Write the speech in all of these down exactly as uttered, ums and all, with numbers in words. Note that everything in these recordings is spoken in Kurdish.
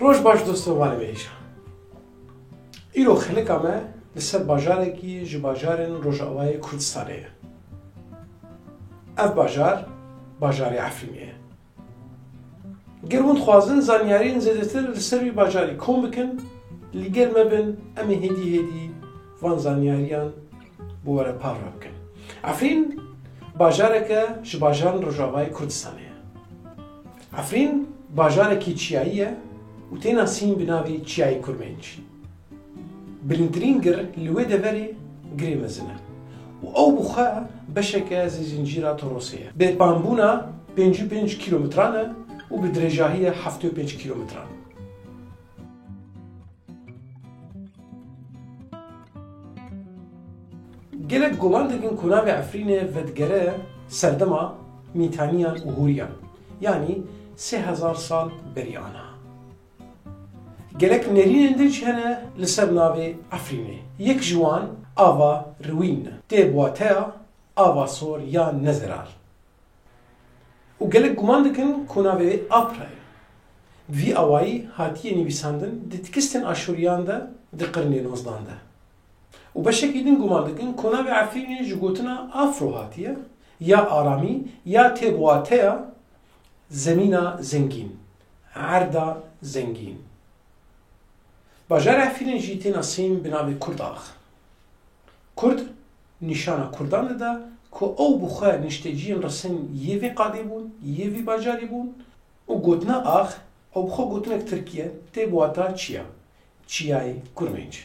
Roj baş dosto, malê me hêja. Îro xelika me li ser bajarekî ji bajarên Rojavayê Kurdistanê ye. Ev bajar, bajarê Efrînê ye. Ger hûn dixwazin zanyariyên zêdetir li ser wî bajarî kom bikin, li gel me bin, em ê hêdî hêdî van zanyariyan bo we re parve bikin. Efrîn bajareke ji bajarên Rojavayê Kurdistanê ye. Efrîn bajarekî çiyayî ye û tê nasîn bi navê Çiyayê Kurmênc. Bilindtirîn gir li wê deverê Girê Mezin e û ew bi xwe beşeke ji zincîra Torosê ye. Bi panbûna pêncî û pênc kîlometran e û bi dirêjahiya heftê û pênc kîlometran. Gelek guman dikin ku navê Efrînê vedigere serdema Mîtaniyan û Hûriyan, yanî sê hezar sal berî ana. Gelek nêrînên din jî hene li ser navê Efrînê. Yek ji wan ava Riwîn e. Tê bi wateya ava sor ya nezeral. Û gelek guman dikin ku navê wê Apra ye. Bi vî awayî hatiye nivîsandin di tekstên Aşûriyan de di qirnê nozdan de. Û beşekî din guman dikin ku navê Efrînê ji gotina Afro hatiye, ya aramî, ya tê bi wateya zemîna zengîn, erda zengîn. Bajarê Efrînê jî tê nasîn bi navê Kurdax. Kurd nîşana Kurdan dide ku ew bi xwe nişteciyên resin yê vê qadê bûn, yê vî bajarî bûn û gotina ax ew bi xwe gotinek tirkî ye, tê bi wata çiya, Çiyayê Kurmênc.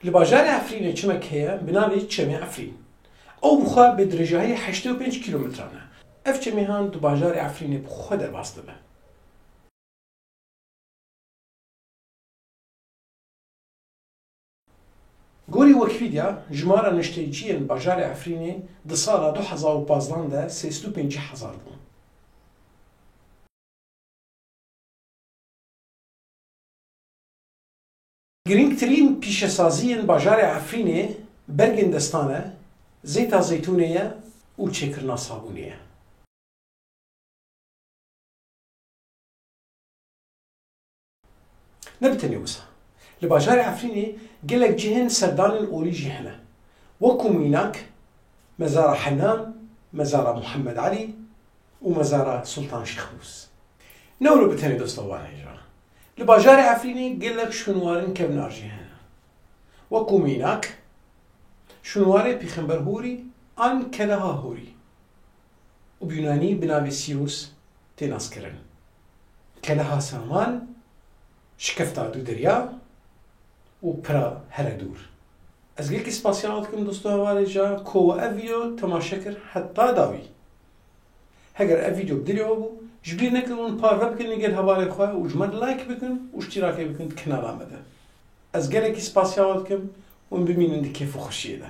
Li bajarê Efrînê çimek heye bi navê Çemê Efrîn. Ew bi xwe bi dirêjahiyê heştê û pênc kîlometran e. Ev çemê han di bajarê Efrînê bi xwe derbas dibe. Gorî Wikipedia, jimara nişteciyên bajarê Efrînê di sala du hezar û pazdan de sêsed û pêncî hezar bûn. Girîngtirîn pîşesaziyên bajarê Efrînê bergên destan e, zeyta zeytûnê ye û çêkirina sabûnê ye. Ne bi tenê wisa. Li bajarê Efrînê gelek cihên serdanên olî jî hene. Wekû mînak, Mezara Henan, Mezara Muhammed Elî û Mezara Sultan Şêxmûs. Ne wilo bi tenê dosta wan hêja. Li bajarê Efrînê gelek şûnwarên kevnar jî hene. Wekû mînak, şûnwarê Pêxember Hûrî an Keleha Hûrî. Û bi yunanî bi navê Sîrus tê naskirin. Keleha Saman, şikefta du derya û pira here dûr. Ez gelekî spasiya we dikim dosto hevalê ja ku we ev vîdeo temaşe kir heta dawî. Heger ev vîdeo bi dilê we bû, ji bîr nekin hûn parve bikin li gel hevalê xwe û ji me re like bikin û îştîrakê bikin di kanala me de. Ez gelekî spasiya we dikim, hûn bimînin di kêf û xweşiyê de.